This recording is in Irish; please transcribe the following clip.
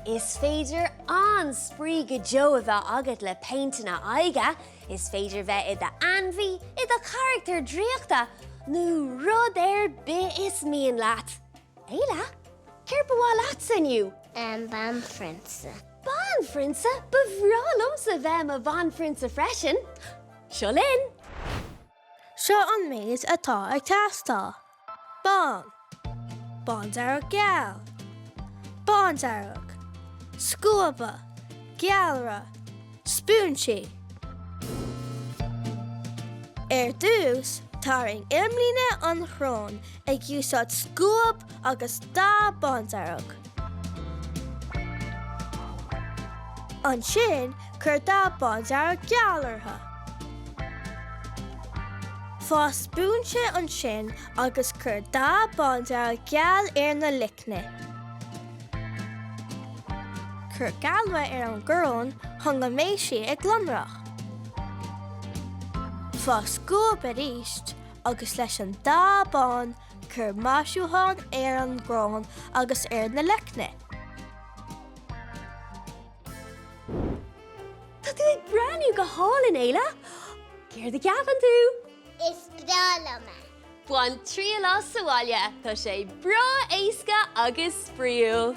Is féidir an-spraoi go deo a bheith agat le péinteanna aghaidhe, is féidir bheith i d'ainmhí, i do charachtar draíochta, nó rud ar bith is mian leat! Éile, céard ba mhaith leatsa inniu? Banphrionsa. Banphrionsa? Ba bhreá liomsa bheith i mo bhanphrionsa freisin! Seo linn! Seo an méid atá ag teastáil. Bán. Bándearg geal. Bándearg. Scuaba. Gealra. Spúinsí. Ar dtús, tarraing imlíne an choróin ag úsáid scuab agus dath bándearg. Ansin, cuir dath bándearg geal orthu. Faigh spúinse ansin agus cuir dath bándearg geal ar na leicne. Cuir galra ar an gcoróin chun go mbeidh sí ag lonrach. Faigh scuab arís agus leis an dath bán cuir maisiúchán ar an gcoróin agus ar na leicne. Tá tú ag breathnú go hálainn, Éile! Céard a cheapann tú? Is breá liom é! Bain triail as sa bhaile, tá sé breá éasca agus spraíúil!